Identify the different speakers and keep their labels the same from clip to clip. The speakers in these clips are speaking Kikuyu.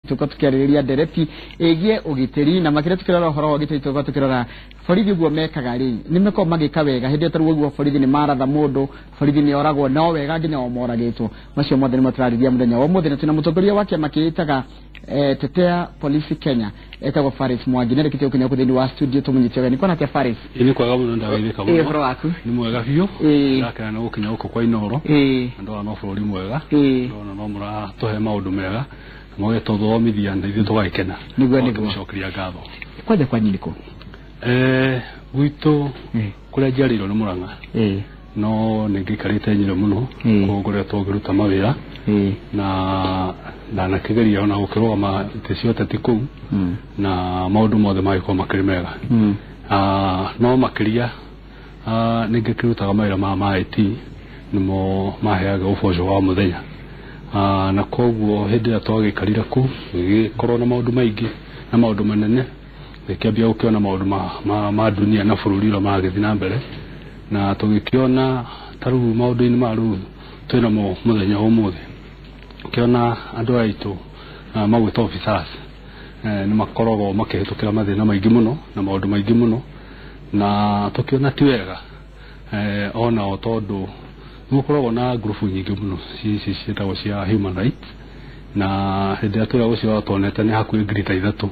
Speaker 1: Tuko tukiarĩrĩria ndereti ĩgiĩ ũgitĩri na makĩria tukĩrora ũhoro wa ũgitĩri, tuko tukĩrora borithi ũguo mekaga rĩ, nĩ makoragwo magĩka wega hĩndĩ ĩyo tarĩu ũguo borithi nĩ maratha mũndũ, borithi nĩ oragwo no wega nginya o moragĩtwo. Macio mothe nĩmo tũrarĩria mũthenya wa ũmũthĩ, na twĩna mũtongoria wa kĩama kĩĩtaga Tetea Polisi Kenya, etagwo Faris Mwangi. Nĩ arĩkĩtie gũkinya gũkũ thĩinĩ wa studio, tũmũnyite ũgeni. Kwana atĩa, Faris?
Speaker 2: Ĩ, nĩ kwega mũno, ndagaithĩka mũno.
Speaker 1: Ũhoro waku?
Speaker 2: Nĩ mwega biũ. Ndakena nĩ gũkinya gũkũ kwa Inooro. Na ndona no bũrũri mwega. Ndona no mũratũhe maũndũ mega mũgĩtũthomithia na ithuĩ tũgagĩkena.
Speaker 1: Nĩguo.
Speaker 2: Tũgĩcokeria ngatho.
Speaker 1: Kwanja kwanyu nĩ kũ?
Speaker 2: Gwitũ kũrĩa njiarĩirwo nĩ Mũrang'a, no nĩ ngĩikarĩte Nyĩrĩ mũno. Kũu ngoretwo ngĩruta mawĩra na ndanakĩgeria ona gũkĩrũgama itĩ cia ũteti kũu, na maũndũ mothe magĩkorwo makĩrĩ mega. No makĩria nĩ ngĩkĩrutaga mawĩra ma IT, nĩmo maheaga ũboco wa mũthenya. Na koguo hĩndĩ ĩrĩa twagĩikarire kũu gĩgĩkorwo na maũndũ maingĩ na maũndũ manene, gĩkĩambia gũkĩona maũndũ ma dunia na bũrũri ũrĩa maragĩthiĩ na mbere, na tũgĩkĩona ta rĩu maũndũ-inĩ ma rĩu twĩnamo mũthenya wa ũmũthĩ, ũkĩona andũ aya aitũ magwĩtwo officers nĩ makoragwo makĩhĩtũkĩra mathĩna maingĩ mũno na maũndũ maingĩ mũno, na tũkĩona ti wega onao, tondũ nĩ gũkoragwo na ngurubu nyingĩ mũno ici ciĩtagwo cia human rights, na hĩndĩ ĩrĩa twĩra gũcio tuonete nĩ hakuhĩ 3,000,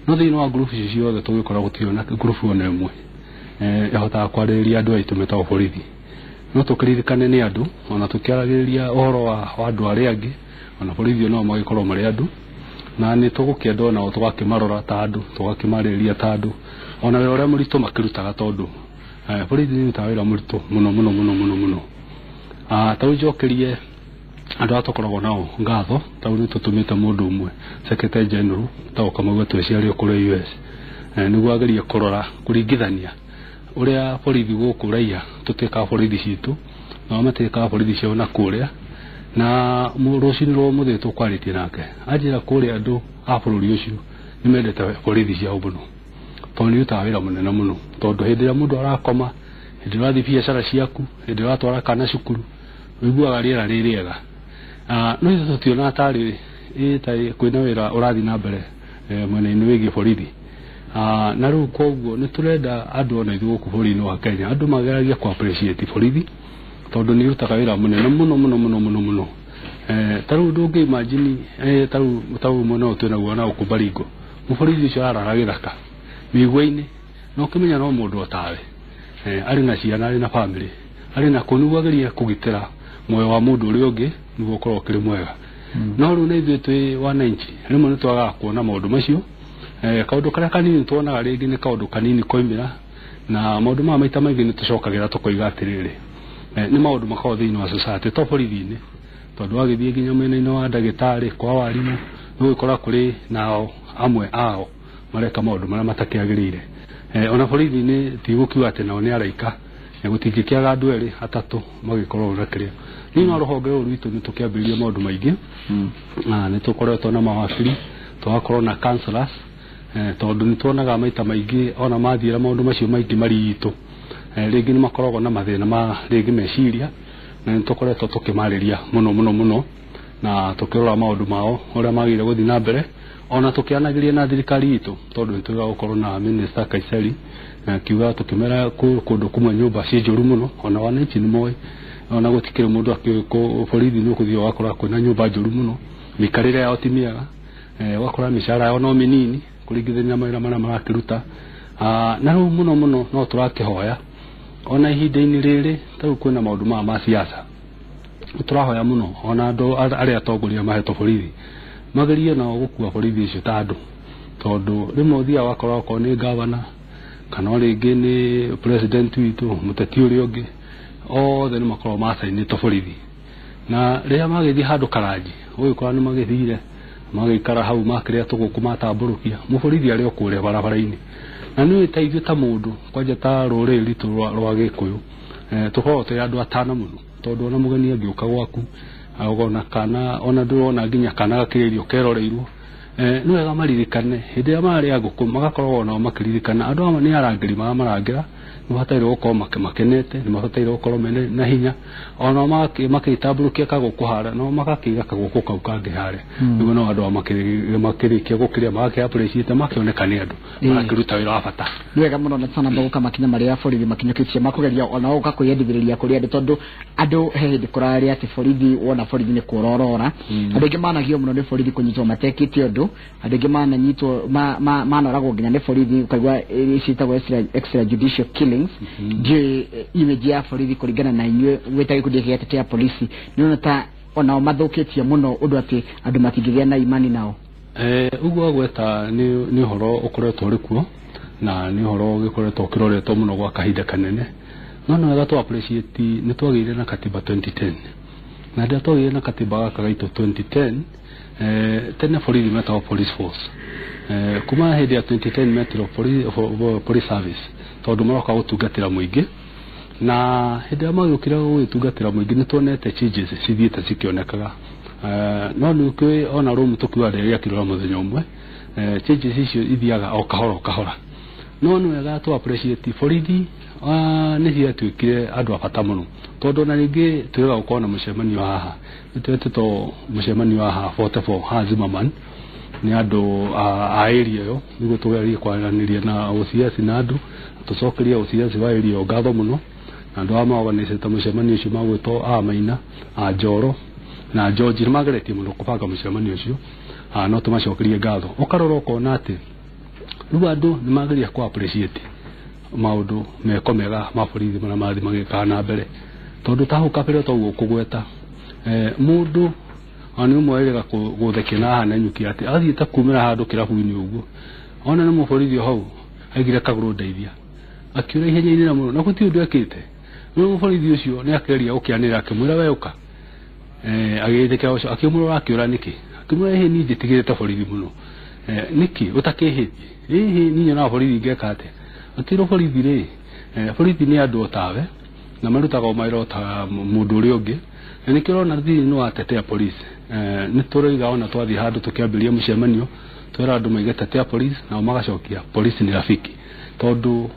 Speaker 2: no thĩinĩ wa ngurubu ici ciothe tũgĩkora gũtirĩ na ngurubu ona ĩmwe ĩhotaga kwarĩrĩria andũ aitũ metagwo borithi. No tũkĩririkane nĩ andũ, ona tũkĩaragĩrĩria ũhoro wa andũ arĩa angĩ, ona borithi onao magĩkorwo marĩ andũ, na nĩ tũgũkĩenda onao tũgakĩmarora ta andũ, tũgakĩmarĩrĩria ta andũ, ona wĩra ũrĩa mũritũ makĩrutaga, tondũ borithi nĩ irutaga wĩra mũritũ mũno mũno mũno mũno mũno. Ta rĩu njokerie andũ arĩa tũkoragwo nao ngatho, ta rĩu nĩ tũtũmĩte mũndũ ũmwe secretary general tagwo Kamau Gatweci arĩ o kũrĩa US, nĩguo agerie kũrora kũringithania ũrĩa borithi gũkũ raia tũtĩkaga borithi citũ nao matĩkaga borithi ciao na kũrĩa. Na rũcinĩ rwa ũmũthĩ tũkwarĩtie nake, anjĩra kũrĩa andũ a bũrũri ũcio nĩ mendete borithi ciao mũno, tondũ nĩ irutaga wĩra mũnene mũno, tondũ hĩndĩ ĩrĩa mũndũ arakoma, hĩndĩ ĩrĩa ũrathiĩ biacara ciaku, hĩndĩ ĩrĩa ũratwara kana cukuru, ũiguaga rĩera rĩ rĩega. No ithuĩ tũtionaga tarĩ ta kwĩna wĩra ũrathiĩ na mbere mwena-inĩ wĩgiĩ borithi. Na rĩu koguo nĩ tũrenda andũ ona ithuĩ gũkũ bũrũri-inĩ wa Kenya andũ mageragie ku appreciate borithi, tondũ nĩ irutaga wĩra mũnene mũno mũno mũno mũno mũno. Ta rĩu ndũngĩ imagine ta rĩu mwena ũyũ twĩnaguo na gũkũ Baringo, mũborithi ũcio arara gĩthaka mĩigua-inĩ, na ũkĩmenya no mũndũ o tawe, arĩ na ciana, arĩ na family, arĩ na kũ, nĩguo agerie kũgitĩra muoyo wa mũndũ ũrĩa ũngĩ nĩguo ũkorwo ũkĩrĩ mwega. No rĩu na ithuĩ twĩ wananchi rĩmwe nĩ twagaga kuona maũndũ macio. Kaũndũ karĩa kanini tuonaga rĩngĩ nĩ kaũndũ kanini koimĩra, na maũndũ maya maita maingĩ nĩ tũcokagĩra tũkoiga atĩrĩrĩ, nĩ maũndũ makoragwo thĩinĩ wa society, to borithi-inĩ, tondũ wagĩthiĩ nginya mwena-inĩ wa ndagĩtarĩ, kwa warimũ, nĩ ũgũkora kũrĩ nao amwe ao mareka maũndũ marĩa matakĩagĩrĩire. Ona borithi-inĩ tigũkiuga atĩ nao nĩ araika, gũtingĩkĩaga andũ erĩ atatũ magĩkorwo na kĩrĩa. Thĩinĩ wa rũhonge rũrũ rwitũ nĩ tũkĩambĩrĩria maũndũ maingĩ, na nĩ tũkoretwo na mawakiri, tũgakorwo na counselors, tondũ nĩ tuonaga maita maingĩ ona mathiĩra maũndũ macio maingĩ maritũ, rĩngĩ nĩ makoragwo na mathĩna ma rĩngĩ meciria, na nĩ tũkoretwo tũkĩmarĩria mũno mũno mũno na tũkĩrora maũndũ mao ũrĩa magĩrĩire gũthiĩ na mbere, ona tũkĩanagĩria na thirikari itũ, tondũ nĩ twĩga gũkorwo na minister Kaiseri na akiuga tũkĩmera kũndũ kũmwe nyũmba ciĩ njũru mũno, ona wananchi nĩ moĩ, ona gũtikĩrĩ mũndũ akĩũĩ borithi nĩ ũkũthiĩ ũgakora kwĩna nyũmba njũru mũno, mĩikarĩre yao ti mĩega, ũgakora mĩcara yao no mĩnini kũringithania na mawĩra marĩa marakĩruta. Na rĩu mũno mũno no tũrakĩhoya ona ihinda-inĩ rĩrĩ ta rĩu kwĩna maũndũ maya ma siasa, nĩ tũrahoya mũno ona andũ arĩa atongoria mahetwo borithi magerie nao gũkua borithi icio ta andũ, tondũ rĩmwe ũthiaga ũgakora okorwo nĩ gavana kana o rĩngĩ nĩ president witũ, mũteti ũrĩa ũngĩ, othe nĩ makoragwo macainĩtwo borithi, na rĩrĩa magĩthiĩ handũ karanji ũgĩkora nĩ magĩthire magĩikara hau makĩrĩa tũgũkũ matambũrũkia mũborithi arĩ o kũrĩa barabara-inĩ. Na nĩ ta ithuĩ ta mũndũ kwanja ta rũrĩrĩ rwitũ rwa Gĩkũyũ, tũkoragwo tũrĩ andũ atana mũno, tondũ ona mũgeni angĩũka gwaku ona kana ona ndũrona nginya kana gakĩrĩrio keroreirwo, nĩ wega maririkane hĩndĩ ĩrĩa mararĩa ngũkũ magakoragwo nao makĩririkana andũ amwe nĩ arangĩri maramarangĩra. Nĩ mabataire gũkorwo makenete, nĩ mabataire gũkorwo mena na hinya, ona makĩtambũrũkia kagũkũ harĩa no magakĩiga kagũkũ kau kangĩ harĩa, nĩguo no andũ makĩrĩkia gũkĩrĩa magakĩ appreciate makĩoneka nĩ andũ marakĩruta wĩra wa bata.
Speaker 1: Nĩ wega mũno na tũtanamba gũka makinya marĩa borithi makinyũkĩtie makũgeria ona gũka kwĩyendithĩrĩria kũrĩ andũ, tondũ andũ he hĩndĩ kũrarĩ atĩ borithi wona borithi nĩ kũrorora. Andũ aingĩ managio mũno nĩ borithi kũnyitwo matekĩte ũndũ, andũ aingĩ mananyitwo manoragwo nginya nĩ borithi, ũkaigua ici ciĩtagwo extrajudicial killings. Ndiũĩ image ya borithi kũringana na inyuĩ gwĩta gĩkundi gĩkĩ gĩa polisi, nĩ ũrona ta onao mathũkĩtie mũno ũndũ atĩ andũ matingĩgĩa na imani nao?
Speaker 2: Ũguo agweta nĩ ũhoro ũkoretwo ũrĩ kuo na nĩ ũhoro ũgĩkoretwo ũkĩroretwo mũno gwa kahinda kanene, no nĩ wega tũ appreciate nĩ twagĩire na katiba 2010, na rĩrĩa twagĩire na katiba gaka gaitũ 2010, tene borithi metagwo police force. Kuma hĩndĩ ya 2010 metirwo police service, tondũ maroka gũtungatĩra mũingĩ, na hĩndĩ ĩrĩa magĩũkire gũgĩtungatĩra mũingĩ nĩ tuonete changes cithiĩte cikĩonekaga. No nĩ ũkĩũĩ ona rũmu tũkiuga rĩrĩa rĩakirwo mũthenya ũmwe, changes icio ithiaga o kahora o kahora, no nĩ wega tũ appreciate borithi nĩ ciatuĩkire andũ a bata mũno, tondũ ona rĩngĩ twĩrĩga gũkorwo na mũcemanio haha, nĩ twetĩtwo mũcemanio haha 44 haha Zimmerman nĩ andũ a area ĩyo, nĩguo tũgerie kwaranĩria na OCS na andũ tũcokerie OCS wa area ĩyo ngatho mũno, na andũ aya maorganizĩte mũcemanio ũcio magwĩtwo a Maina, a Njoro na George, nĩ mageretie mũno kũbanga mũcemanio ũcio, no tũmacokerie ngatho. Ũkarora ũkona atĩ rĩu andũ nĩ mageria kũ appreciate maũndũ meko mega ma borithi marĩa marathiĩ magĩkaga na mbere, tondũ ta hau kabere toguo kũgweta mũndũ ona nĩ ũmwe erĩga gũthekia na haha Nanyuki atĩ athiĩte kumĩra handũ kĩrabu-inĩ ũguo ona nĩ mũborithi o hau aigire kagũrũ ndeithia akĩũra ihenya inene mũno na gũtirĩ ũndũ ekĩte. Rĩu mũborithi ũcio nĩ akĩgeria gũkĩanĩrĩra akĩmwĩra we ũka, agĩgĩtĩkĩra ũcio akĩmwĩra ũrakĩũra nĩkĩ, akĩmwĩra ĩhĩ niĩ njĩtigĩrĩte borithi mũno, nĩkĩ ũtakĩhĩtie, ĩhĩ niĩ nyonaga borithi ngeka atĩa, akĩrwo borithi rĩ, borithi nĩ andũ o tawe na marutaga o mawĩra o ta mũndũ ũrĩa ũngĩ, na nĩkĩo ũrona thĩinĩ wa tetea police. Nĩ tũroiga ona twathiĩ handũ tũkĩambĩrĩria mũcemanio twĩra andũ maige tetea police, nao magacokia police ni rafiki, tondũ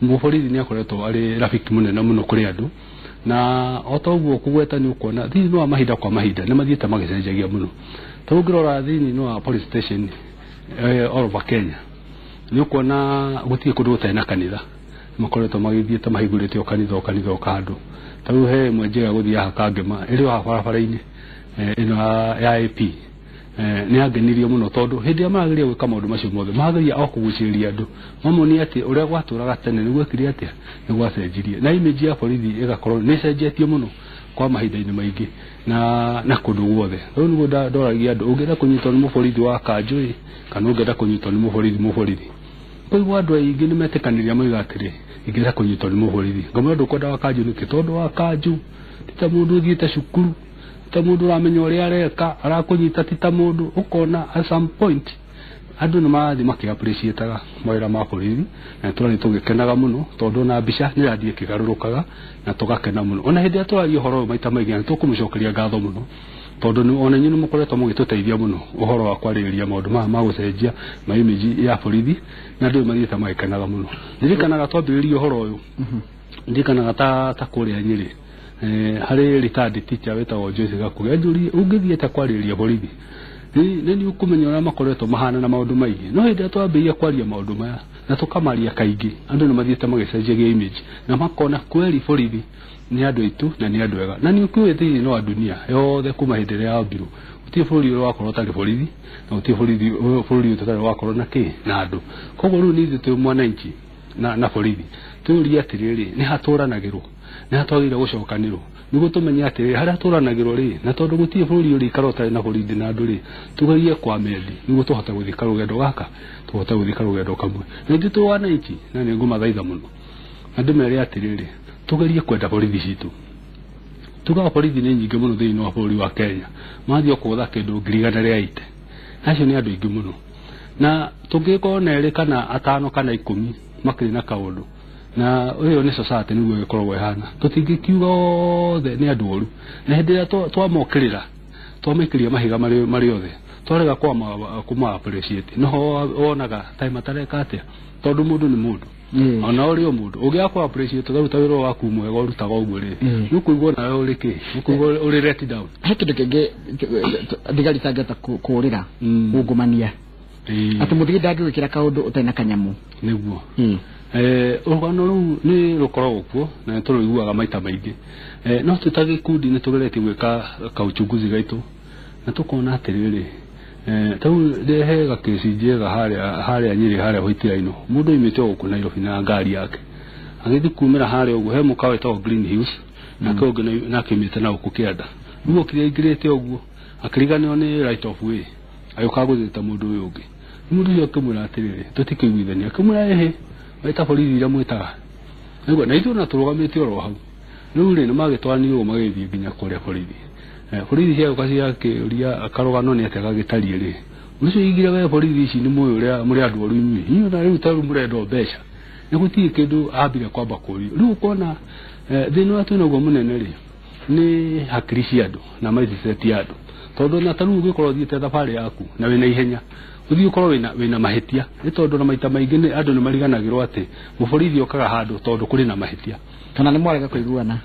Speaker 2: mũborithi nĩ akoretwo arĩ rafiki mũnene mũno kũrĩ andũ, na o ta ũguo kũgweta nĩ ũkuona thĩinĩ wa mahinda kwa mahinda nĩ mathiĩte magĩcenjagia mũno. Ta ũngĩrora thĩinĩ wa police station all over Kenya nĩ ũkuona gũtirĩ kũndũ gũtarĩ na kanitha, makoretwo magĩthiĩte mahingũrĩte o kanitha o kanitha o kandũ. Ta rĩu he ĩmwe njega gũthiĩ haha Kangema ĩrĩ o haha barabara-inĩ ĩno ya AP, nĩ yangenirie mũno tondũ hĩndĩ ĩrĩa marageria gwĩka maũndũ macio mothe marageria o kũgucĩrĩria andũ mamonie atĩ ũrĩa gwatũraga tene nĩ gwekire atĩa, nĩ gwacenjirie, na image ya borithi ĩgakorwo nĩ ĩcenjetie mũno kwa mahinda-inĩ maingĩ na kũndũ guothe. Rĩu nĩguo ndoragia andũ, ũngĩenda kũnyitwo nĩ mũborithi wa kanjũ ĩ kana ũngĩenda kũnyitwo nĩ mũborithi, koguo andũ aingĩ nĩ metĩkanĩria moiga atĩrĩ ingĩenda kũnyitwo nĩ mũborithi, ngamwĩra ndũkwenda wa kanjũ nĩkĩ, tondũ wa kanjũ ti ta mũndũ ũthiĩte cukuru, ti ta mũndũ ũramenya ũrĩa areka, arakũnyita ti ta mũndũ, ũkona at some point andũ nĩ marathiĩ makĩ appreciate-aga mawĩra ma borithi, na tũrathiĩ tũgĩkenaga mũno tondũ ona mbica nĩ ĩrathiĩ ĩkĩgarũrũkaga na tũgakena mũno. Ona hĩndĩ ĩrĩa tũraria ũhoro ũyũ maita maingĩ nĩ tũkũmũcokeria ngatho mũno, tondũ ona inyuĩ nĩ mũkoretwo mũgĩtũteithia mũno ũhoro wa kwarĩrĩria maũndũ maya ma gũcenjia ma image ya borithi, na andũ mathiĩte magĩkenaga mũno. Ndirikanaga twambĩrĩria ũhoro ũyũ, ndirikanaga ta kũrĩa Nyĩrĩ, harĩ retired teacher wĩtagwo Joyce Gakũgĩ anjũririe ũngĩthiĩte kwarĩrĩria borithi nĩ nĩ ũkũmenya ũrĩa makoretwo mahana na maũndũ maingĩ, no hĩndĩ ĩrĩa twambĩrĩria kwaria maũndũ maya na tũkamaria kaingĩ, andũ nĩ mathiĩte magĩcenjagia image na makona kweri borithi nĩ andũ aitũ na nĩ andũ ega. Na nĩ ũkĩũĩ thĩinĩ wa dunia yothe kuma hĩndĩ ĩrĩa yambirwo gũtirĩ bũrũri ũrĩa wakorwo ũtarĩ borithi, na gũtirĩ bũrũri ũtarĩ wakorwo na kĩ na andũ. Koguo rĩu nĩ ithuĩ twĩ mwananchi na borithi twĩyũrie atĩrĩrĩ, nĩ hatũranagĩrwo, nĩ hatwagĩrĩire gũcokanĩrwo nĩguo tũmenye atĩrĩrĩ harĩa tũranagĩrwo rĩ, na tondũ gũtirĩ bũrũri ũrĩikara ũtarĩ na borithi na andũ rĩ, tũgerie kwamendi nĩguo tũhote gũthiĩ karũgendo gaka, tũhote gũthiĩ karũgendo kamwe. Na ithuĩ twĩ wananchi, na nĩ ngũmathaitha mũno na ndĩmere atĩrĩrĩ, tũgerie kwenda borithi citũ. Tugaga borithi nĩ nyingĩ mũno thĩinĩ wa bũrũri wa Kenya, mathiĩ o kũgũtha kĩndũ 180,000, acio nĩ andũ aingĩ mũno, na tũngĩkorwo na erĩ kana atano kana 10 makĩrĩ na kaũndũ, na ũyũ nĩ society nĩguo ĩkoragwo ĩhana, tũtingĩkiuga othe nĩ andũ oru, na hĩndĩ ĩrĩa twamokĩrĩra twamaikĩria mahiga marĩ othe Twarega kuma appreciate no wonaga time matareka atia tondu mundu ni mundu ona uri o mundu ugia ku appreciate taruta wira waku mwega urutaga uguo ri nukuigwo nawe uri ki nukuigwo uri let down.
Speaker 1: He kindu kingi thigari itangihota kurira ungumania ati muthigi ndangigwikira kaundu utari na kanyamu
Speaker 2: niguo. Rũgano rũu nĩ rũkoragwo kuo na nĩ tũrũiguaga maita maingĩ, no twĩ ta gĩkundi nĩ tũgeretie gwĩka kauchunguzi gaitũ na tũkona atĩrĩrĩ, tau he gakĩci njega harĩa Nyĩrĩ harĩa White-Rhino mũndũ oimĩte o gũkũ Nairobi na ngari yake agĩthiĩ kumĩra harĩa ũguo he mũkawa wĩtagwo Green Hills nake ũngĩ nake oimĩte na gũkũ kĩanda rĩu okire aingĩrĩte ũguo akĩriganĩrwo nĩ right of way agĩũka agũthĩte mũndũ ũyũ ũngĩ. Mũndũ ũcio akĩmwĩra atĩrĩrĩ tũtikĩiguithania, akĩmwĩra ĩhĩ weta borithi iria mwĩtaga nĩguo na ithuĩ na tũrũgamĩte oro hau. Rĩu rĩ nĩ magĩtwaranire magĩthiĩ nginya kũrĩa borithi. Borithi ciagũka ciakĩũria karũgano nĩ atĩa gagĩtariĩ rĩ ũcio igire we borithi ici nĩ mũĩ ũrĩa mũrĩ andũ oru inyuĩ inyuĩ na rĩu tarĩu mũrenda o mbeca nĩ gũtirĩ kĩndũ ambire kwamba kũrio. Rĩu ũkona thĩna ũrĩa twĩnaguo mũnene rĩ nĩ hakiri cia andũ na mindset ya andũ tondũ na tarĩu ũngĩkorwo ũthiĩte thabarĩ yaku na wĩna ihenya ũthiĩ ũkorwo wĩna mahĩtia nĩ tondũ na maita maingĩ andũ nĩ mariganagĩrwo atĩ mũborithi okaga handũ tondũ kũrĩ na mahĩtia
Speaker 1: kana nĩ mwarega kũiguana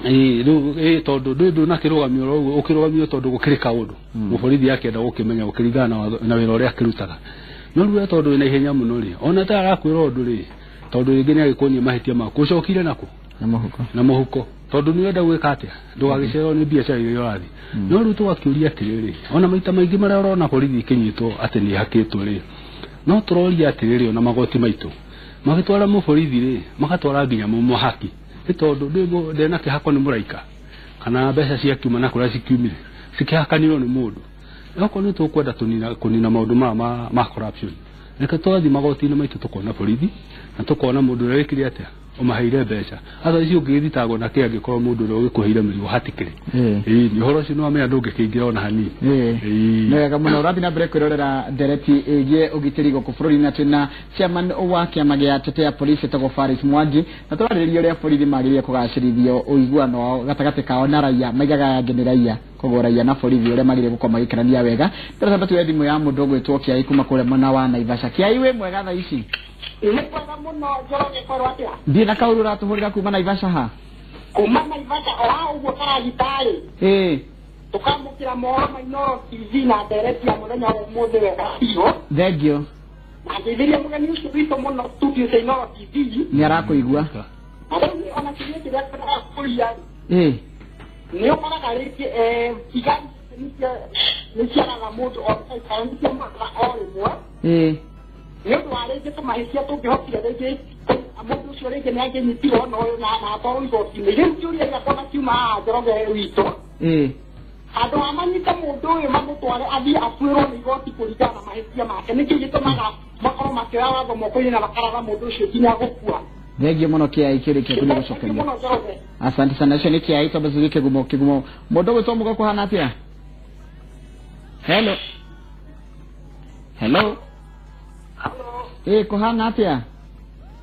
Speaker 2: rĩu tondũ ndũĩ ndũnakĩrũgamio oro ũguo ũkĩrũgamio tondũ gũkĩrĩ kaũndũ mũborithi akĩenda gũkĩmenya gũkĩringana na wĩra ũrĩa akĩrutaga. No rĩu we tondũ wĩna ihenya mũno rĩ ona ta arakwĩra ũndũ rĩ tondũ rĩngĩ nĩ agĩkuonia mahĩtia maku ũcokire nakũ na mũhuko tondũ nĩ ũrenda gwĩka atĩa ndũgagĩcererwo nĩ biacara ĩrĩa ũrathiĩ. No rĩu tũgakĩũria atĩrĩrĩ ona maita maingĩ marĩa ũrona borithi ĩkĩnyitwo atĩ nĩ ĩhakĩtwo rĩ no tũroria atĩrĩrĩ ona magoti maitũ magĩtwara mũborithi rĩ magatwara nginya mũhaki nĩ tondũ ndena kĩhako nĩ mũraika kana mbeca ciakiuma na kũrĩa cikiumire cikĩhakanirwo nĩ mũndũ. Okorwo nĩ tũkwenda kũnina maũndũ maya ma corruption reke twathiĩ magoti-inĩ maitũ tũkona borithi na tũkona mũndũ ũrĩa wĩkire atĩa ũmaheire mbeca atha icio ũngĩgĩthitangwo na kĩ angĩkorwo mũndũ ũrĩa ũgĩkũheire mĩrigo hatikĩrĩ nĩ ũhoro ũcio nĩwamenya ndũngĩkĩingĩra ona hanini.
Speaker 1: Nĩ wega mũno ũrathiĩ na mbere kwĩrorera ndereti ĩgiĩ ũgitĩri gũkũ bũrũri-inĩ na twĩna chairman wa kĩama gĩa Tetea Police etagwo Faris Mwangi na tũrarĩrĩria ũrĩa borithi magĩrĩire kũgacĩrithio ũiguano wao gatagatĩ kao na raia maigaga aya angĩ nĩ raia koguo raia na borithi ũrĩa magĩrĩire gũkorwo magĩikarania wega. Tũracamba tuoe thimũ ya mũndũ ũgwĩtwo Kĩai kuma kũrĩa mwena wa Naivasha. Kĩai wĩ mwega thaa ici?
Speaker 3: Nĩ mwega mũno Njoroge korwo atĩa?
Speaker 1: Ndiĩ na kaũndũ ũratũhũrĩra kuma Naivasha ha?
Speaker 3: Kuma Naivasha o haha ũguo karagita-rĩ tũkamũkĩra mohoro ma Inooro TV na ndereti ya mũthenya wa ũmũthĩ wega biũ.
Speaker 1: Thengio.
Speaker 3: Na ngeithĩria mũgeni ũcio witũ mũno studio cia Inooro TV
Speaker 1: nĩ arakũigua.
Speaker 3: Na rĩu ona kĩũria kĩrĩa tũraga kũria nĩ ũkoraga rĩngĩ thigari nĩ ciaraga mũndũ kana nĩ ciamũraga o rĩmwe nĩ ũndũ wa rĩngĩ tũmahĩtia tũngĩhotire rĩngĩ mũndũ ũcio rĩngĩ nĩ angĩnyitirwo ona ũyũ na atwarwo igoti-inĩ. Rĩu kĩũria gĩakwa na kiuma haha Njoroge witũ handũ ha manyite mũndũ ũyũ mamũtware athiĩ atuĩrwo nĩ igoti kũringana na mahĩtia make nĩkĩ gĩtũmaga makorwo makĩoya watho moko-inĩ na makaraga mũndũ ũcio nginya gũkua?
Speaker 1: Thengio mũno Kĩai kĩũria kĩaku nĩ gũcokeria. Asante sana. Ũcio nĩ Kĩai twambe tũthiĩ kĩgumo. Mũndũ ũgwĩtwo Mũgo kũhana atĩa? Hello. Hello. Hello. Kũhana atĩa?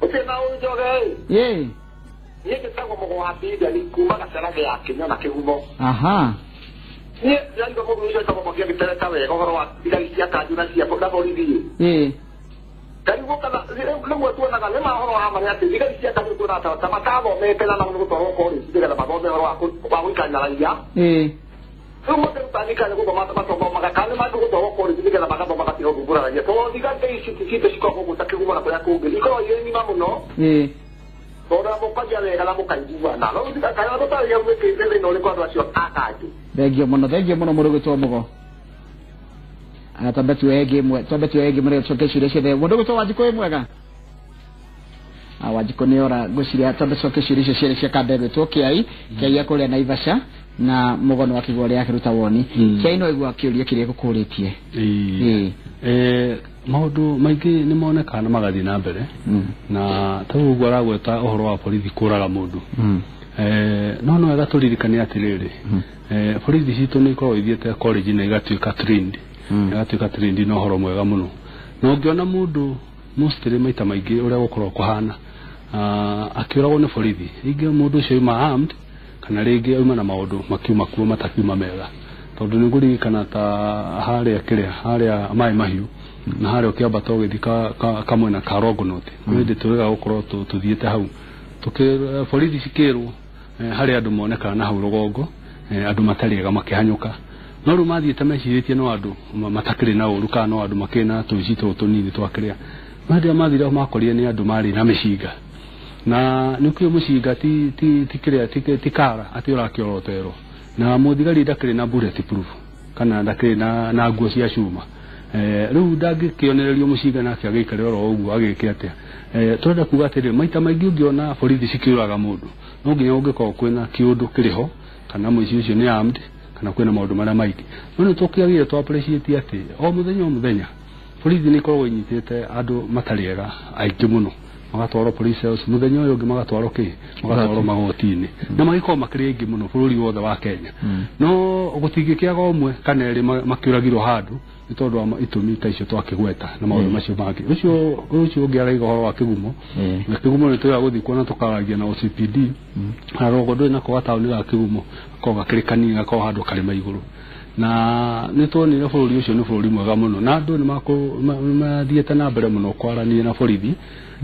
Speaker 4: Ũtĩna Njoroge. Niĩ njĩtagwo Mũgo wa Mbinda ni kuma Gacara gĩa Kĩnyona na Kĩgumo.
Speaker 1: Aha.
Speaker 4: Niĩ ndĩraigua mũndũ ũcio wĩtagwo Mwangi agĩtereta wega ũhoro wa thigari cia kanjũ na cia na borithi. Ndarigwo kana rĩmwe tuonaga nĩ ma ũhoro wa ma nĩ atĩ thigari cia kanjũ tuonaga ta matathomete na nao nĩ gũtwarwo college nĩgetha mathome ũhoro wa gũikarania na raia. Rĩu makĩruta thigari gũthoma mathomaga kana nĩ mangĩgũtwarwo college nĩgetha magathoma gatiga gũthumbũra raia tondũ thigari ici citũ cikoragwo gũkũ ta Kĩgumo na kũrĩa kũngĩ ikoragwo irĩ ng'ima mũno tondũ mũkaria wega na mũkaiguana no kana tũtarĩ hau wĩkĩte thĩna ũrĩkũ andũ acio a kanjũ.
Speaker 1: Thengio mũno thengio mũno mũndũ ũgwĩtwo Mũgo. Twambe tuoe ĩngĩ ĩmwe twambe tuoe ĩngĩ mũrĩ tũcoke ciũria ciothe. Mũndũ ũgwĩtwo Wanjikũ wĩ mwega? Wanjikũ nĩ ora ngwĩciria twambe tũcoke ciũria icio cierĩ cia kanda ĩgwĩtwo Kĩai Kĩai ya kũrĩa Naivasha na Mũgo nĩ wakĩigua ũrĩa akĩruta woni. Kĩai no ĩgua kĩũria kĩrĩa gũkũrĩtie.
Speaker 2: Maũndũ maingĩ nĩ monekaga na magathiĩ na mbere na ta ũguo aragweta ũhoro wa borithi kũraga mũndũ. No no wega tũririkane atĩrĩrĩ borithi citũ nĩ ikoragwo ithiĩte college na igatuĩka trained igatuĩka trained na ũhoro mwega mũno na ũngĩona mũndũ mostly maita maingĩ ũrĩa gũkoragwo kũhana akĩũragwo nĩ borithi rĩngĩ mũndũ ũcio auma armed kana rĩngĩ auma na maũndũ makiuma kuo matakiuma mega Tondũ nĩ ngũririkana ta harĩa kĩrĩa harĩa Maĩ Mahiũ na harĩa ũkĩambata ũgĩthiĩ kamwena ka Longonot, kwĩ hĩndĩ twĩrĩga gũkorwo tũthiĩte hau borithi cikĩrwo harĩa andũ monekaga na hau rũgongo, andũ matarĩ ega makĩhanyũka. No rĩu mathiĩte mecirĩtie no andũ matakĩrĩ na ũru kana no andũ makĩrĩ na tũici tũtũ tũnini twakĩrĩa. No hĩndĩ ĩrĩa mathire makorire nĩ andũ marĩ na mĩcinga, na nĩ ũkĩũĩ mũcinga ti kĩrĩa ti kara atĩ ũrakĩoroterwo, na mũthigari ndakĩrĩ na bullet proof kana ndakĩrĩ na nguo cia cuma. Rĩu ndangĩkĩonererio mũcinga nake agĩikare oro ũguo agĩke atĩa. Tũrenda kuga atĩrĩrĩ, maita maingĩ ũngĩona borithi cikĩũraga mũndũ no nginya ũngĩkorwo kwĩna kĩũndũ kĩrĩ ho, kana mũici ũcio nĩ armed, kana kwĩna maũndũ marĩa maingĩ. No nĩ tũkĩagĩrĩire tũ appreciate atĩ o mũthenya o mũthenya borithi nĩ ikoragwo inyitĩte andũ matarĩ ega aingĩ mũno, magatwarwo police cells, mũthenya ũyũ ũngĩ magatwarwo kĩ, magatwarwo magoti-inĩ, na magĩkorwo makĩrĩ aingĩ mũno bũrũri wothe wa Kenya. No gũtingĩkĩaga ũmwe kana erĩ makĩũragirwo handũ nĩ tondũ wa itũmi ta icio twakĩgweta na maũndũ macio mangĩ. Ũcio ũngĩ araiga ũhoro wa Kĩgumo, na Kĩgumo nĩ twĩra gũthiĩ kuona tũkaragia na OCPD, na rũgongo ndũrĩ nako gataũni ga Kĩgumo gakoragwo gakĩrĩ kanini, gakoragwo handũ karĩma igũrũ. Na nĩ tuonire bũrũri ũcio nĩ bũrũri mwega mũno, na andũ nĩ mathiĩte na mbere mũno kwaranĩria na borithi,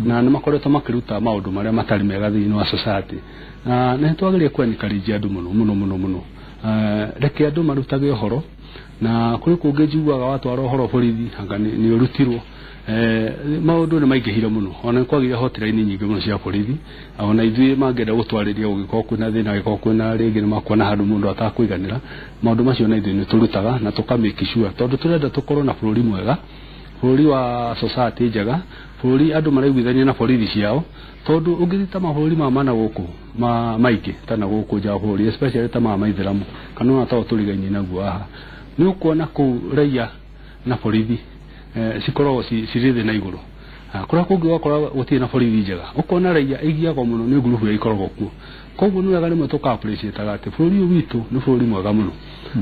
Speaker 2: na nĩ makoretwo makĩruta maũndũ marĩa matarĩ mega thĩinĩ wa society. Na nĩ twagĩrĩire kũ encourage andũ mũno mũno mũno mũno. Reke andũ marutage ũhoro, na kũrĩ kũngĩ njiguaga watwara ũhoro borithi anga nĩ ũrutirwo. Maũndũ nĩ maingĩhire mũno, ona nĩ kwagĩire hotline nyingĩ mũno cia borithi, ona ithuĩ mangĩenda gũtwarĩria gũgĩkorwo kwĩna thĩna, gũgĩkorwo kwĩna rĩngĩ nĩ makuona handũ mũndũ atakũiganĩra, maũndũ macio na ithuĩ nĩ tũrutaga na tũka make sure, tondũ tũrenda tũkorwo na bũrũri mwega, bũrũri wa society njega, bũrũri andũ maraiguithania na borithi ciao. Tondũ ũngĩthiĩ ta mabũrũri ma mana gũkũ maingĩ ta na gũkũ nja wa bũrũri, especially ta ma maithĩramu kana ona ta tũrigainie naguo haha, nĩ ũkuona kũu raia na borithi cikoragwo cirĩ thĩ na igũrũ. Kũrĩa kũngĩ ũgakora gũtirĩ na borithi njega, ũkona raia ĩgiagwo mũno nĩ ngurubu ĩrĩa ikoragwo kuo. Koguo nĩ wega rĩmwe tũka appreciate atĩ bũrũri ũyũ witũ nĩ bũrũri mwega mũno,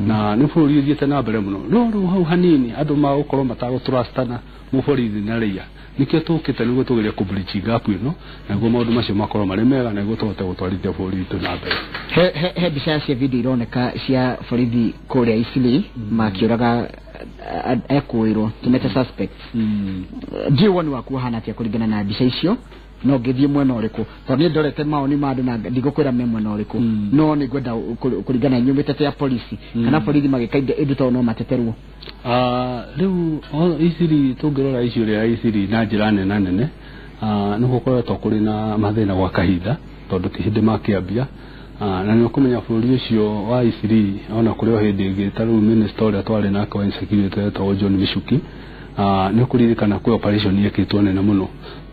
Speaker 2: na nĩ bũrũri ũthiĩte na mbere mũno. No rĩu hau hanini andũ magũkorwo matagũtrustana mũborithi na raia, nĩkĩo tũkĩte nĩguo tũgerie kũ bridge gap ĩno, nĩguo maũndũ macio makorwo marĩ mega, nĩguo tũhote gũtwarithia bũrũri witũ na mbere.
Speaker 1: He mbica cia video ironeka cia borithi kũrĩa Eastleigh makĩũraga ekũĩrwo tũmete suspects. Ndiũĩ woni waku ũhana atĩa kũringana na mbica icio, no ngĩthiĩ mwena ũrĩkũ? Tondũ niĩ ndorete mawoni ma andũ na ndigũkwĩra me mwena ũrĩkũ, no nĩ ngwenda kũringana nyumĩte ta ya polisi, kana borithi magĩka indo tondũ no mateterwo.
Speaker 2: Rĩu Eastleigh tũngĩrora icio rĩa Eastleigh na njĩra nene nene, nĩ gũkoretwo kũrĩ na mathĩna gwa kahinda, tondũ ti hĩndĩ makĩambia. Na nĩ ũkũmenya bũrũri ũcio wa Eastleigh ona kũrĩ o hĩndĩ ĩngĩ ta rĩu minister ũrĩa twarĩ nake wa insecurity etagwo John Michuki, nĩ ũkũririkana kwĩ operation yekĩtwo nene mũno,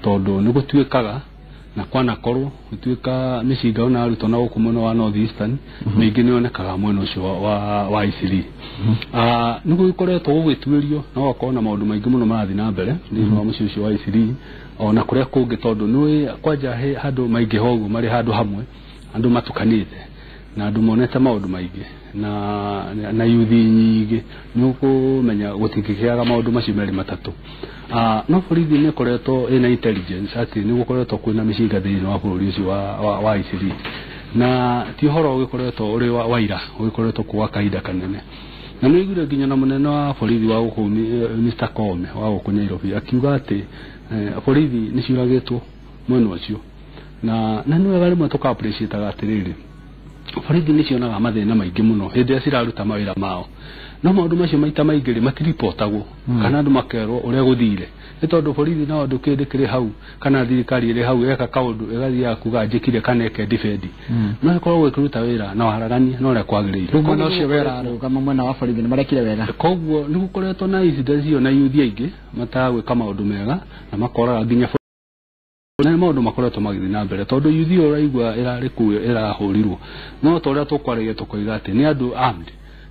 Speaker 2: tondũ nĩ gũtuĩkaga na kwanakorwo gũtuĩka mĩcinga ona arutwo na gũkũ mwena wa North Eastern mĩingĩ nĩ yonekaga mwena ũcio wa Eastleigh. Nĩ gũgĩkoretwo gũgĩtuĩrio na gũgakorwo na maũndũ maingĩ mũno marathiĩ na mbere thĩinĩ wa mũciĩ ũcio wa Eastleigh ona kũrĩa kũngĩ, tondũ nĩ kwanja handũ maingĩha ũguo marĩ handũ hamwe, andũ matukanĩte na andũ monete maũndũ maingĩ na yuthi nyingĩ, nĩ ũkũmenya gũtingĩkĩaga maũndũ macio merĩ matatũ. No borithi nĩ ĩkoretwo ĩna intelligence atĩ nĩ gũkoretwo kwĩna mĩcinga thĩinĩ wa bũrũri ũcio wa Eastleigh, na ti ũhoro ũgĩkoretwo ũrĩ wa ira, ũgĩkoretwo kwa kahinda kanene. Na nĩ ũiguire nginya na mũnene wa borithi wa gũkũ Mr. Koome wa gũkũ Nairobi akiuga atĩ borithi nĩ ciũragĩtwo mwena ũcio, na nĩ wega rĩmwe tũka appreciate atĩrĩrĩ, borithi nĩ cionaga mathĩna maingĩ mũno hĩndĩ ĩrĩa ciraruta mawĩra mao, no maũndũ macio maita maingĩ rĩ matiribotagwo kana andũ makerwo ũrĩa gũthire, nĩ tondũ borithi nao andũ kĩndĩ kĩrĩ hau kana thirikari ĩrĩ hau eka kaũndũ ĩgathiaga kuga njĩkire kana eke defend, no ĩkoragwo ĩkĩruta wĩra na waragania na ũrĩa kwagĩrĩire.
Speaker 1: Rĩu mwena ũcio wĩra rũgama mwena wa borithi nĩ marekire wega.
Speaker 2: Koguo nĩ gũkoretwo na incidents icio na yuthi aingĩ matagwĩka maũndũ mega na makoraga nginya na maũndũ makoretwo magĩthiĩ na mbere, tondũ yuthi ĩyo ũraigua ĩrarĩ kũu ĩrahũrirwo, no ta ũrĩa tũkwaragia tũkoiga atĩ nĩ andũ armed,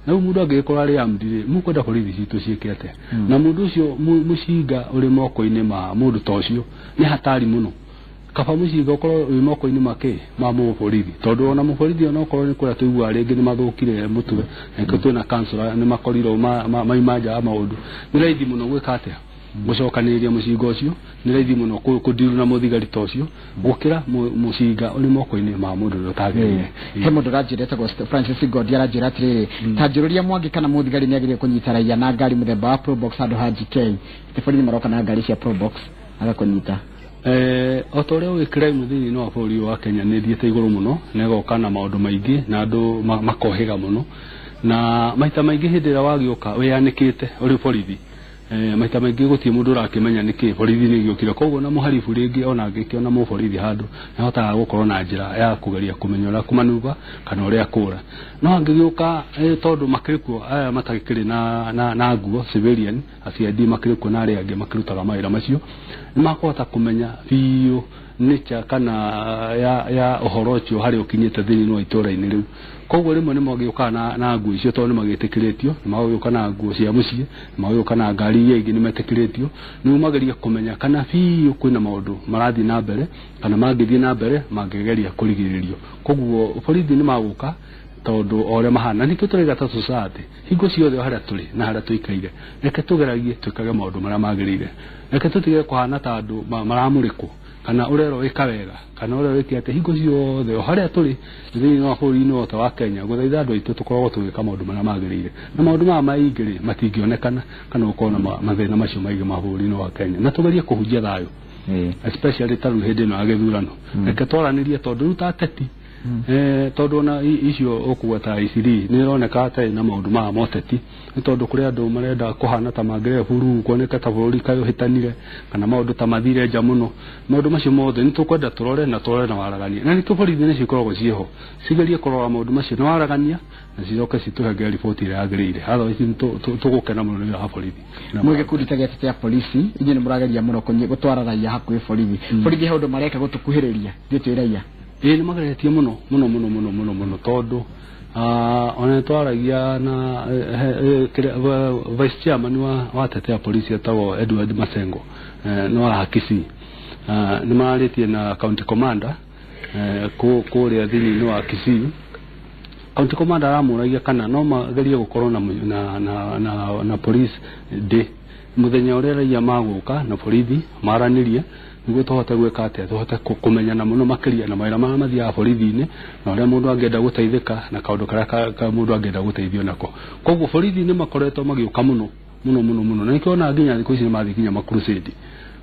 Speaker 2: na rĩu mũndũ angĩgĩkorwo arĩ armed rĩ, mũkwenda borithi citũ ciĩke atĩa? Na mũndũ ũcio mũcinga ũrĩ moko-inĩ ma mũndũ ta ũcio nĩ hatari mũno, kaba mũcinga ũkorwo wĩ moko-inĩ make ma mũborithi, tondũ ona mũborithi ona okorwo nĩ kũrĩa tũiguaga rĩngĩ nĩ mathũkire mũtwe, na nĩkĩo twĩna councillor nĩ makorirwo maima nja wa maũndũ, nĩ raithi mũno gwĩka atĩa, Gũcokanĩrĩria mũcinga ũcio nĩ raithi mũno kũndiru na mũthigari ta ũcio gũkĩra mũcinga ũrĩ moko-inĩ ma mũndũ ũrĩa ũtagĩrĩire.
Speaker 1: He mũndũ ũranjĩra etagwo Francis Gondi aranjĩra atĩrĩrĩ, ta njũrũria Mwangi kana mũthigari nĩ agĩrĩire kũnyita raia na ngari mũthemba wa Probox handũ ha GK. Atĩ borithi maroka na ngari cia Probox agakũnyita.
Speaker 2: O ta ũrĩa ũĩ crime thĩinĩ wa bũrũri wa Kenya nĩ ĩthiĩte igũrũ mũno na ĩgoka na maũndũ maingĩ na andũ makohĩga mũno, na maita maingĩ hĩndĩ ĩrĩa wagĩũka wĩyanĩkĩte ũrĩ borithi, maita maingĩ gũtirĩ mũndũ ũrakĩmenya nĩkĩ borithi nĩ ĩgĩũkire. Koguo na mũharibu rĩngĩ ona angĩkĩona mũborithi handũ nĩahotaga gũkorwo na njĩra ya kũgeria kũmenya ũrĩa kũmanuba kana ũrĩa kũra. No angĩgĩũka tondũ makĩrĩ kuo aya matakĩrĩ na nguo civilian CID makĩrĩ kuo na arĩa angĩ makĩrutaga mawĩra macio, nĩmakũhota kũmenya biũ nature kana ya ũhoro ũcio harĩa ũkinyĩte thĩinĩ wa itũũra-inĩ rĩu. Koguo rĩmwe nĩ magĩũkaga na nguo icio tondũ nĩ magĩtĩkĩrĩtio, nĩ magĩũka na nguo cia mũciĩ, nĩ magĩũka na ngari iria ingĩ nĩ metĩkĩrĩtio, nĩguo magerie kũmenya kana biũ kwĩna maũndũ marathiĩ na mbere kana mangĩthiĩ na mbere mangĩgeria kũrigĩrĩrio. Koguo borithi nĩ magũka tondũ o ũrĩa mahana, nĩkĩo tũraiga ta society hingo ciothe o harĩa tũrĩ na harĩa tũikaire, reke tũgeragie twĩkage maũndũ marĩa magĩrĩire, reke tũtige kũhana ta andũ maramũrĩkwo kana ũrerwo wĩka wega kana ũrerwo wĩke atĩa. Hingo ciothe o harĩa tũrĩ thĩinĩ wa bũrũri-inĩ wothe wa Kenya, gũthaitha andũ aitũ tũkoragwo tũgĩka maũndũ marĩa magĩrĩire, na maũndũ maya maingĩ rĩ matingĩonekana kana gũkorwo na mathĩna macio maingĩ ma bũrũri-inĩ wa Kenya, na tũgerie kũhunjia thayũ especially ta rĩu hĩndĩ ĩno ya gĩthurano. Reke twaranĩrie tondũ rĩu ta ateti tondũ ona icio ũkũgweta ICD nĩ ĩroneka ta ĩna maũndũ maya ma ũteti, nĩ tondũ kũrĩ andũ marenda kũhana ta mangĩrehe bururu kuoneka ta bũrũri kaĩ ũhĩtanire kana maũndũ ta mathire nja mũno. Maũndũ macio mothe nĩ tũkwenda tũrore na tũrore na waragania, na nĩkĩo borithi nĩcio ikoragwo ciĩho cigerie kũrora maũndũ macio na waragania na cicoke citũhengere riboti ĩrĩa yagĩrĩire. Otherwise nĩ tũgũkena mũno nĩ wĩra wa borithi.
Speaker 1: Mwĩ gĩkundi ta gĩatĩ kĩa polisi inyuĩ nĩ mũrageria mũno gũtwara raia hakuhĩ borithi. Borithi he ũndũ mareka gũtũkuhĩrĩria ithuĩ twĩ raia?
Speaker 2: Ĩĩ nĩ mageretie mũno mũno mũno mũno mũno mũno tondũ ona twaragia na vice chairman wa tetea polisi etagwo Edward Masengo nĩ wa Kisii, nĩ mararĩtie na county commander kũrĩa thĩinĩ wa Kisii. County commander aramũragia kana no magerie gũkorwo na police day mũthenya ũrĩa raia magũka na borithi maranĩrie nĩguo tũhote gwĩka atĩa, tũhote kũmenyana mũno makĩria na mawĩra marĩa mathiaga borithi-inĩ na ũrĩa mũndũ angĩenda gũteithĩka na kaũndũ karĩa mũndũ angĩenda gũteithio nako. Koguo borithi nĩ makoretwo magĩũka mũno mũno mũno mũno, na nĩkĩo ona nginya thikũ ici nĩ mathiĩ nginya makrusade,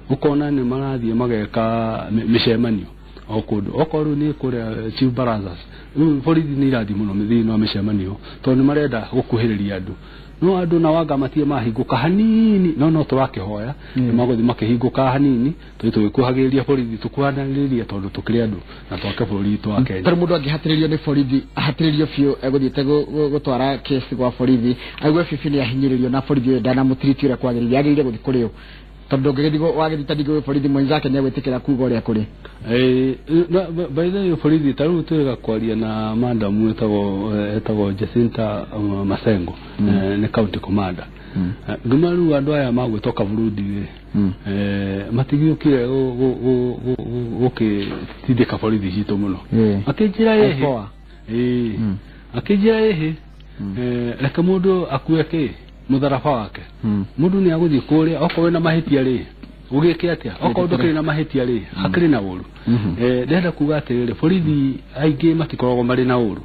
Speaker 2: ũkona nĩ marathiĩ mageka mĩcemanio o kũndũ, okorwo rĩu nĩ kũrĩa chief barazas, rĩu borithi nĩ irathiĩ mũno thĩinĩ wa mĩcemanio tondũ nĩ marenda gũkuhĩrĩria andũ. No andũ na wanga matie mahingũka hanini, no tũrakĩhoya nĩ magũthiĩ makĩhingũka hanini tũthiĩ tũgĩkuhagĩrĩria borithi tũkuhanĩrĩria tondũ tũkĩrĩ andũ na twake bũrũri witũ wa Kenya.
Speaker 1: Tondũ mũndũ angĩhatĩrĩrio nĩ borithi ahatĩrĩrio biũ egũthiĩte gũtwara kesi gwa borithi aigue biũ nĩ ahinyĩrĩrio na borithi ũyũ ndanamũtiriti ũrĩa kwagĩrĩire, agĩrĩire gũthiĩ kũrĩ ũ? Tondũ ndũngĩgĩthiĩ wagĩthiĩ ta ningĩ gwĩ borithi mwenzake nĩ egwĩtĩkĩra kuga ũrĩa kũrĩ.
Speaker 2: By the way borithi ta rĩu twĩga kwaria na madam etagwo Jacinta Masengo, nĩ county commander. Ngima rĩu andũ aya magwĩtwo Kaburundi rĩ matigĩũkire gũkĩtindĩka borithi citũ mũno. Akĩnjĩra ĩhĩ, akĩnjĩra ĩhĩ, reke mũndũ akue kĩ mũtharaba wake, mũndũ nĩ agũthiĩ kũrĩa okorwo wĩna mahĩtia rĩ ũgĩke atĩa, okorwo ndũkĩrĩ na mahĩtia rĩ hakĩrĩ na ũru. Ndĩrenda kuga atĩrĩrĩ, borithi aingĩ matikoragwo marĩ na ũru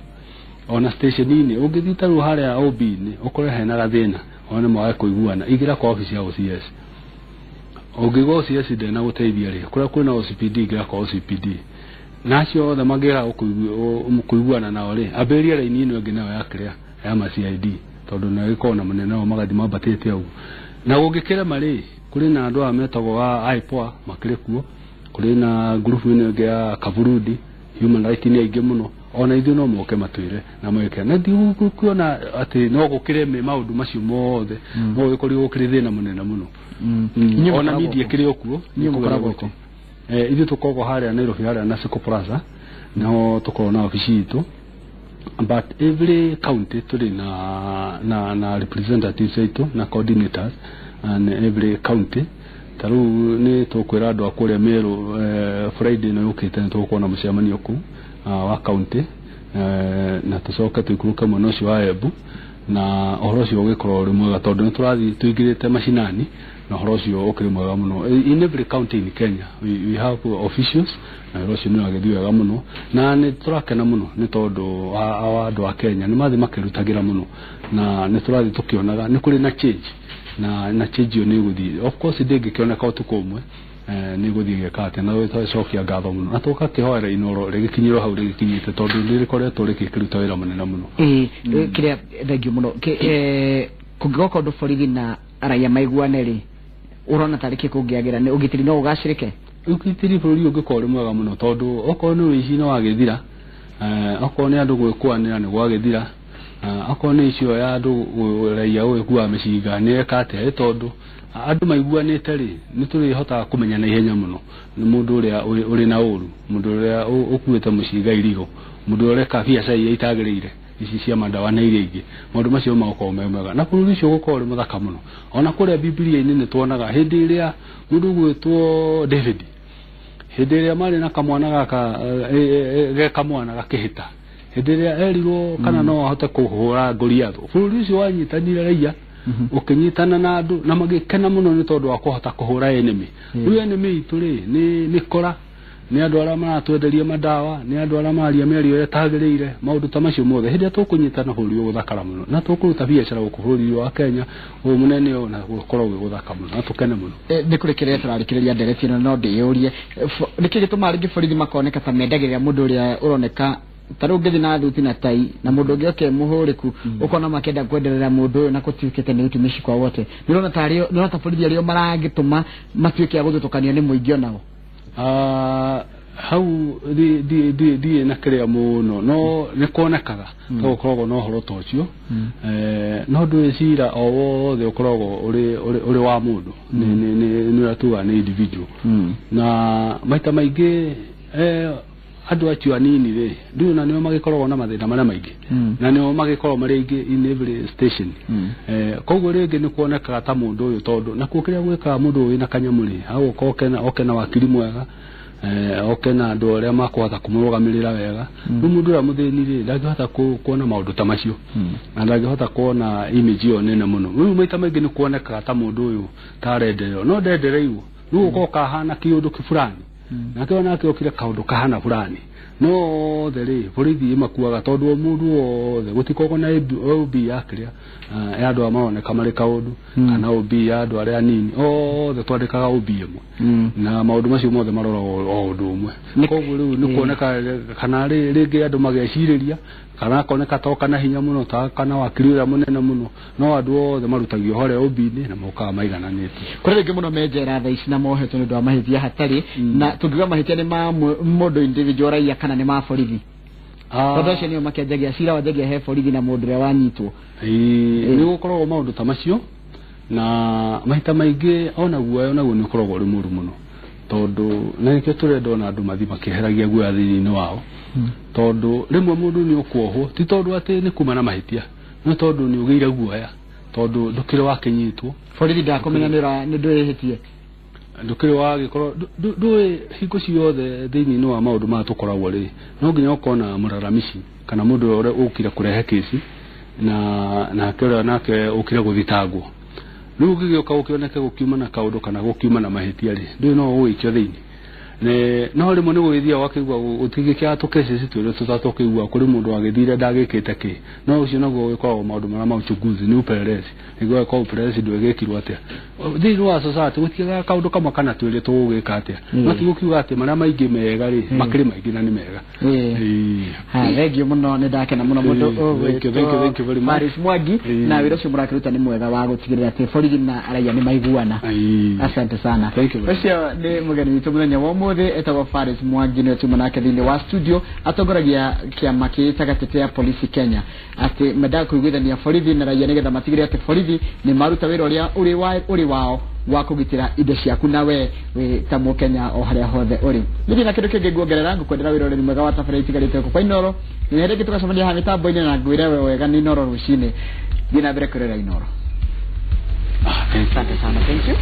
Speaker 2: ona station-inĩ. Ũngĩthiĩ ta rĩu harĩa OB-inĩ ũkore hena gathĩna ona mwage kũiguana, ingĩra kwa obici ya OCS. Ũngĩigua OCS ndĩna gũteithia rĩ, kũrĩa kwĩna OCPD ingĩra kwa OCPD, na acio othe mangĩaga kũiguana nao rĩ, ambĩrĩria raini ĩno ĩngĩ nayo ya kĩrĩa ya ma CID tondũ nayo ĩkoragwo na mũnene wao magathiĩ mambatĩte ũguo. Na gũngĩkĩrema rĩ, kũrĩ na andũ aya metagwo a IPOA makĩrĩ kuo, kũrĩ na ngurubu ĩno ĩngĩ ya Kaburundi human rights nĩ aingĩ mũno, ona ithuĩ no moke matwĩre na mwĩke na ndikuona atĩ no gũkĩreme maũndũ macio mothe, no gũkorirwo gũkĩrĩ thĩna mũnene mũno. Ona media kĩrĩ o kuo,
Speaker 1: inyuĩ mũkoragwo kũ?
Speaker 2: Ithuĩ tũkoragwo harĩa Nairobi harĩa Nasiko Plaza niho tũkoragwo na obici itũ, but every county tũrĩ na representatives aitũ na coordinators and every county. Ta rĩu nĩ tũkwĩra andũ a kũrĩa Meru Friday ĩno yũkĩte nĩ tũgũkorwo na mũcemanio kũu wa county, na tũcoke tũikũrũke mwena ũcio wa Embu Na ũhoro ũcio ũgĩkorwo ũrĩ mwega tondũ nĩ tũrathiĩ tũingĩrĩte macinani na ũhoro ũcio ũkĩrĩ mwega mũno. In every county in Kenya we have officials na ũhoro ũcio nĩ ũragĩthiĩ wega mũno na nĩ tũrakena mũno nĩ tondũ wa andũ a Kenya nĩ mathiĩ makĩrutagĩra mũno na nĩ tũrathiĩ tũkĩonaga nĩ kũrĩ na change na change ĩyo nĩ ĩgũthiĩ, of course ndĩngĩkĩoneka ũtukũ ũmwe, nĩ gũthiĩ gĩka atĩa na tũcokia ngatho mũno na tũgakĩhoera Inooro rĩgĩkinyĩrwo hau rĩgĩkinyĩte tondũ nĩ rĩkoretwo rĩkĩruta wĩra mũnene mũno.
Speaker 1: Kĩrĩa thengiũ mũno kũngĩgoka ũndũ borithi na raia maiguane rĩ, ũrona tarĩ kĩ kũngĩagĩra nĩ ũgitĩri no ũgacĩrĩke?
Speaker 2: Ũgitĩri bũrũri ũngĩkorwo ũrĩ mwega mũno tondũ okorwo nĩ ũici nĩ wagĩthira, okorwo nĩ andũ gwĩkũanĩra nĩ gwagĩthira, okorwo nĩ icio ya andũ raia gũgĩkua mĩcinga nĩ eka atĩa, tondũ andũ maiguanĩte rĩ nĩ tũrĩhotaga kũmenya na ihenya mũno nĩ mũndũ ũrĩa ũrĩ na ũru, mũndũ ũrĩa ũkuĩte mũcinga irigo, mũndũ ũrĩa ũreka biacara iria itagĩrĩire ici cia mandawa na iria ingĩ, maũndũ macio magũkorwo me mega na bũrũri ũcio ũgũkorwo ũrĩ mũthaka mũno. Ona kũrĩa Bibilia-inĩ nĩ tuonaga hĩndĩ ĩrĩa mũndũ ũgwĩtwo David, hĩndĩ ĩrĩa marĩ na kamwana gaka ge kamwana gakĩhĩta, hĩndĩ ĩrĩa erirwo kana no ahote kũhũra Goliath, bũrũri ũcio wanyitanire raia ũkĩnyitana na andũ na magĩkena mũno nĩ tondũ wa kũhota kũhũra enemy. Rĩu enemy itũ rĩ nĩ kora, nĩ andũ arĩa maratwenderia mandawa, nĩ andũ arĩa mararia mĩario ĩrĩa ĩtagĩrĩire, maũndũ ta macio mothe. Hĩndĩ ĩrĩa tũkũnyitana bũrũri ũgũthakara mũno na tũkũruta biacara gũkũ bũrũri wa Kenya ũyũ mũnene ũyũ na gũkorwo gwĩ gũthaka mũno na tũkene mũno.
Speaker 1: Nĩ kũrĩ kĩrĩa tũrarĩkĩrĩria ndereti ĩno no ndĩyũrie nĩkĩ gĩtũmaga rĩngĩ borithi makoneka ta mendagĩrĩra mũndũ ũrĩa ũroneka ta rĩu ũngĩthiĩ na thuti na tai na mũndũ ũngĩ oke mũhũrĩku ũkona makĩenda kwenderera mũndũ ũyũ na gũtuĩkĩte nĩ utumishi kwa wote. Nĩ ũrona ta borithi arĩo maragĩtũma matuĩke a gũthutũkanio nĩ mũingĩ onao?
Speaker 2: Hau ndirĩ na kĩrĩa mũno no nĩ kuonekaga to gũkoragwo na ũhoro ta ũcio, no ndũĩ cira o wothe ũkoragwo ũrĩ wa mũndũ nĩ ũrĩa tugaga nĩ individual na maita maingĩ andũ acio anini rĩ ndũĩ na nĩo magĩkoragwo na mathĩna marĩa maingĩ na nĩo magĩkoragwo marĩ aingĩ in every station. Koguo rĩngĩ nĩ kuonekaga ta mũndũ ũyũ tondũ nakuo kĩrĩa gwĩkaga mũndũ ũyũ wĩna kanyamũ rĩ agũka oke na wakiri mwega, oke na andũ arĩa makũhota kũmũrũgamĩrĩra wega. Rĩu mũndũ ũrĩa mũthĩni rĩ ndangĩhota kuona maũndũ ta macio na ndangĩhota kuona image ĩyo nene mũno. Rĩu maita maingĩ nĩ kuonekaga ta mũndũ ũyũ ta arendererwo, no ndendereirwo rĩu gũkorwo kahana kĩũndũ kĩburani nake onake okire kaũndũ kahana fulani, no othe rĩ borithi ĩmakuaga tondũ o mũndũ wothe gũtikoragwo na OB ya kĩrĩa ya andũ arĩa maroneka marĩ kaũndũ kana OB ya andũ arĩa anini, othe twandĩkaga OB ĩmwe na maũndũ macio mothe maroragwo o ũndũ ũmwe. Koguo rĩu nĩ kuoneka kana rĩngĩ andũ magecirĩria kana akoneka toka na hinya mũno ta kana wakiri ũrĩa mũnene mũno, no andũ othe marutagio harĩa OB-inĩ na mokaga maigananĩte.
Speaker 1: Kũrĩ rĩngĩ mũno me njera thaa ici na mohetwo nĩ ũndũ wa mahĩtia hatarĩ na tũngiuga mahĩtia nĩ ma mũndũ individual raia kana nĩ ma borithi? Tondũ acio nĩo makĩanjagia cira wanjagia he borithi na mũndũ ũrĩa wanyitwo.
Speaker 2: Nĩ gũkoragwo maũndũ ta macio na maita maingĩ ona guoya onaguo nĩ ũkoragwo ũrĩ mũru mũno tondũ na nĩkĩo tũrenda ona andũ mathiĩ makĩeheragia guoya thĩinĩ wao tondũ rĩmwe mũndũ nĩ ũkuohwo ti tondũ atĩ nĩ kuma na mahĩtia no tondũ nĩ ũgĩire guoya tondũ ndũkĩrĩ wakĩnyitwo
Speaker 1: borithi ndakũmenya nĩ ndwĩhĩtie
Speaker 2: ndũkĩrĩ wagĩkorwo ndũĩ hingo ciothe thĩinĩ wa maũndũ maya tũkoragwo rĩ no nginya ũkorwo na mũraramici kana mũndũ ũrĩa ũkire kũrehe kĩci na nake ũrĩa nake ũkire gũthitangwo. Rĩu gĩgĩũka gũkĩoneke gũkiuma na kaũndũ kana gũkiuma na mahĩtia rĩ ndũĩ no ũgũikio thĩinĩ. No rĩmwe nĩ gũgĩthiaga wakĩigua gũtigĩkĩaga tũkeci twĩrĩ tũtatũ ũkĩigua kũrĩ mũndũ wagĩthire ndagĩkĩte kĩ, no ũcio naguo ũgĩkoragwo maũndũ marĩa ma uchunguzi nĩ upelelezi, nĩguo ũgĩkorwo upelelezi ndũgĩkirwo atĩa thĩinĩ wa society gũtiagaga kaũndũ kamwe kana twĩrĩ tũgũgĩka atĩa, no ti gũkiuga atĩ marĩa maingĩ mega rĩ makĩrĩ maingĩ na nĩ mega.
Speaker 1: Thengiũ mũno nĩ ndakena mũno mũndũ ũgwĩtwo Faris Mwangi na wĩra ũcio mũrakĩruta nĩ mwega wa gũtigĩrĩra atĩ borithi na raia nĩ maiguana. Asante sana. Ũcio nĩ mũgeni witũ mũthenya wa ũmũthĩ etagwo Faris Mwangi nĩwe tuma nake thĩinĩ wa studio atongoragia kĩama kĩĩtaga Tetea Polisi Kenya atĩ mendaga kũiguithania borithi na raia nĩgetha matigĩrĩre atĩ borithi nĩ maruta wĩra ũrĩa ũrĩ wao wa kũgitĩra indo ciaku na we wĩ ta mũkenya o harĩa hothe ũrĩ. Ndirĩ na kĩndũ kĩngĩ nguongerera, ngũkwendera wĩra ũrĩ mwega wa tabarĩra itigarĩte gũkũ kwa Inooro. Nĩ rĩngĩ tũgacemania haha mĩtambo-inĩ na ngwĩre we wega nĩ Inooro rũcinĩ. Thiĩ na mbere kwĩrora Inooro. Asante sana, thank you.